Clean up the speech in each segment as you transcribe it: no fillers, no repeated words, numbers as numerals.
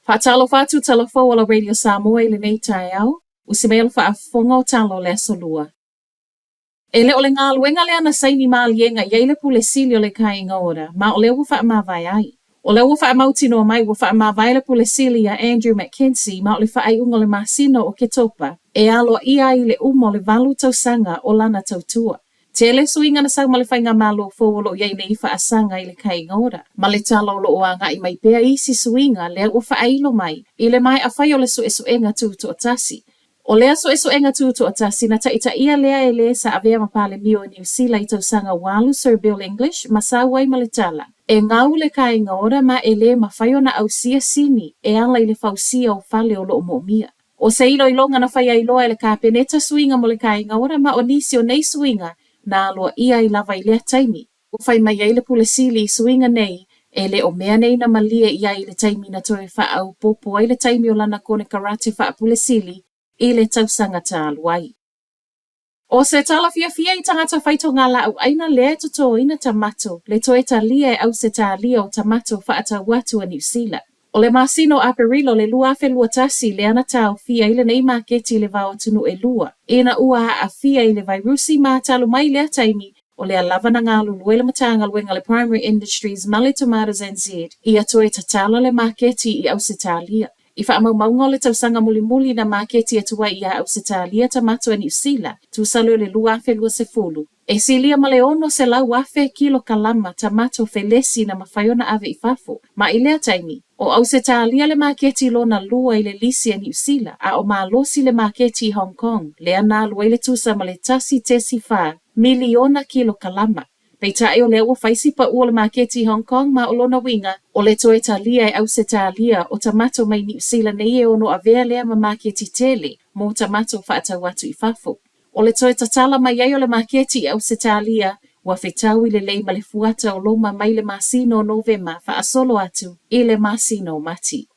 Faatalofa atu tala fou o la Radio Samoa i lenei taeao, usi mai o le faafofoga o tala o le Aso Lua. E le o le galuega lea na saini maliega i ai le Pule Sili o le Kāinga Ora, ma o lea ua faamavae ai. O lea ua faamautinoa mai ua faamavae le Pule Sili iā Andrew McKenzie ma o le faaiuga o le masina o Oketopa e aloaia ai le uma o le valu tausaga o lana tautua. Tele suiga na sau ma le faigamalo fou o lo o i ai nei faasaga i le Kāinga Ora, ma le tala o lo o agai mai pea isi suiga lea ua faailo mai i le maea fai o le suesuega tutoatasi. O lea suesuega tutoatasi na taitaia lea e le sa avea ma Palemia o Niu Sila i tausaga ua alu Sir Bill English ma sau ai ma le tala, e gau le Kāinga Ora ma e lē mafai ona ausia sini e ala i le fausia o fale o lo o moomia. O se iloiloga na faia ai loa e le Kapeneta suiga mo le Kāinga Ora ma o nisi o nei suiga na aloaia ai lava i lea taimi. Ua fai mai ai le Pule Sili i suiga nei, e le o mea nei na malie i ai i le taimi na toe faaaupopo ai le taimi o lana konekarate faapule sili i le tausaga talu ai. ʻO se tala fiafia i tagata fai togalaau ʻaina lea e totoina tamato le toe talia e Ausetalia o tamato faatau atu a Niu Sila. O le masina o Aperila o le 2021 lea na taofia ai lenei maketi i le va o atunuu e lua, ina ua aafia i le vairusi ma talu mai lea taimi, o lea lava na galulue le Matagaluega a le Primary Industries ma le Tomatoes NZ ia toe tatala le maketi i Ausetalia. I faamaumauga o le tausaga mulimuli na maketi atu ai iā Ausetalia tamato a Niu Sila, tusa lea o le 2020, E silia ma le 600,000 kilokalama tamato felesi na mafai ona ave i fafo. Ma i lea taimi, o Ausetalia le maketi lona lua i le lisi a Niu Sila, a o malosi le maketi i Hong Kong, lea na alu ai le tusa ma le 1.4 miliona kilokalama. Peitai o lea ua fai si pau o le maketi i Hong Kong ma o lona uiga, o le toe talia e Ausetalia o tamato mai Niu Sila nei e ono avea lea ma maketi tele mo tamato faatau atu i fafo. O le toe tatala mai ai o le maketi i Ausetalia, ua fetaui lelei ma le fuata o Loma mai le masina o Novema faasolo atu i le masina o Mati.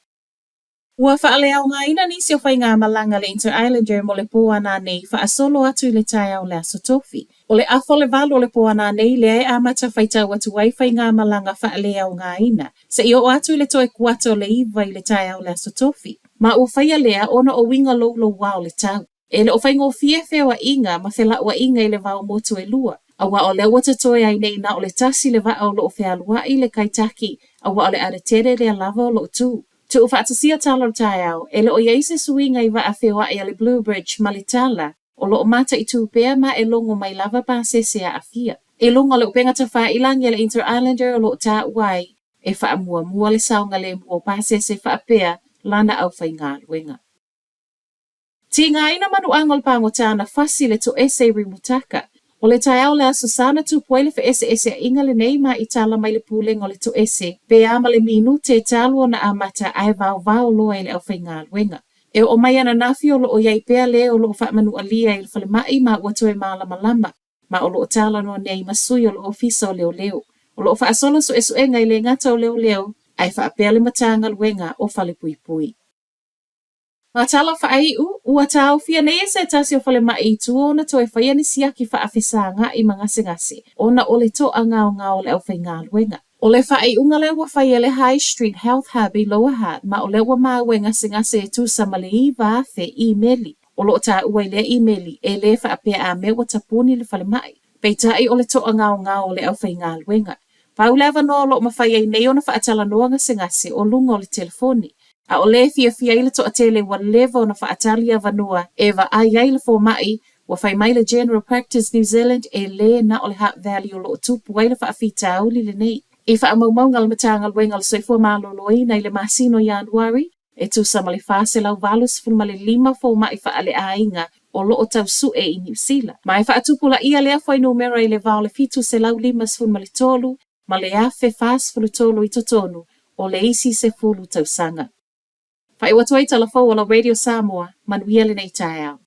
Ua faaleaogaina nisi o faigamalaga a le Interislander mo le pō ananei faasolo atu i le taeao o le Aso Tofi. O le afa o le valu o le pō ananei lea e amata faitau atu ai faigamalaga faaleaogaina, seia oo atu i le toe kuata o le iva i le taeao o le Aso Tofi. Ma ua faia lea ona o uiga louloua o le tau. E le o faigofie feoaiga ma felauaiga i le va o motu e lua, aua o lea ua totoe ai nei na o le tasi le vaa o lo o fealuai le Kaitaki, aua o le Adatele lea lava o lo o tu. Tuufaatasia tala o le taeao, e le o i ai se suiga i vaa feoai a le Blue Bridge ma le Tala o lo o mataitu pea ma e logo mai lava pasese aafia. I luga o le upega tafailagi a le Interislander o lo o taua ai e faamuamua le saogalemu o pasese faapea lana aufaigaluega. Tigaina manuaga o le pagota na fasi le toese i Rimutaka. O le taeao o le Aso Sa na tupu ai le feeseeseaiga lenei ma i tala mai le pulega o le toese pe a ma le minute talu ona amata ae vaovao loa e le aufaigaluega. E oo mai ananafi o lo o i ai pea le o lo o faamanualia i le falemai ma ua toe malamalama ma o lo o talanoa nei ma sui o le Ofisa o Leoleo. O lo o faasolo suesuega e le gata o Leoleo ae faapea le Matagaluega o Falepuipui. Ma tala faaiu, ua taofia nei e se tasi o falemai i tua ona toe faia ni siaki faafesaga'i ma gasegase ona o le to'agaogao o le aufaigaluega. O le faaiuga lea ua fai e le High Street Health Hub i Lower Hutt ma o lea ua maua e gasegase e tusa ma le 9,000 imeli o lo o taua i lea imeli e le faapea a mea ua tapuni le falemai. Peitai o le to'agaogao o le aufaigaluega. Pau le avanoa o lo o mafai ai nei ona faatalanoa gasegase o luga o le telefoni, a o lē fiafia ai le toatele ua leva ona faatali avanoa e vaai ai le fomai, ua fai mai le General Practice New Zealand e lē na o le Hutt Valley o lo o tupu ai le faafitauli lenei. I faamaumauga a le Matagaluega o le Soifua Maloloina i le masina o Ianuari, e tusa ma le 485 fomai faaleaiga o lo o tau sue i Niu Sila. Ma e faatupulaia lea fuainumera i le va o le 753 ma le 1043 i totonu o le isi sefulu tausaga. Faaiu atu ai tala fou o la Radio Samoa, manuia lenei taeao.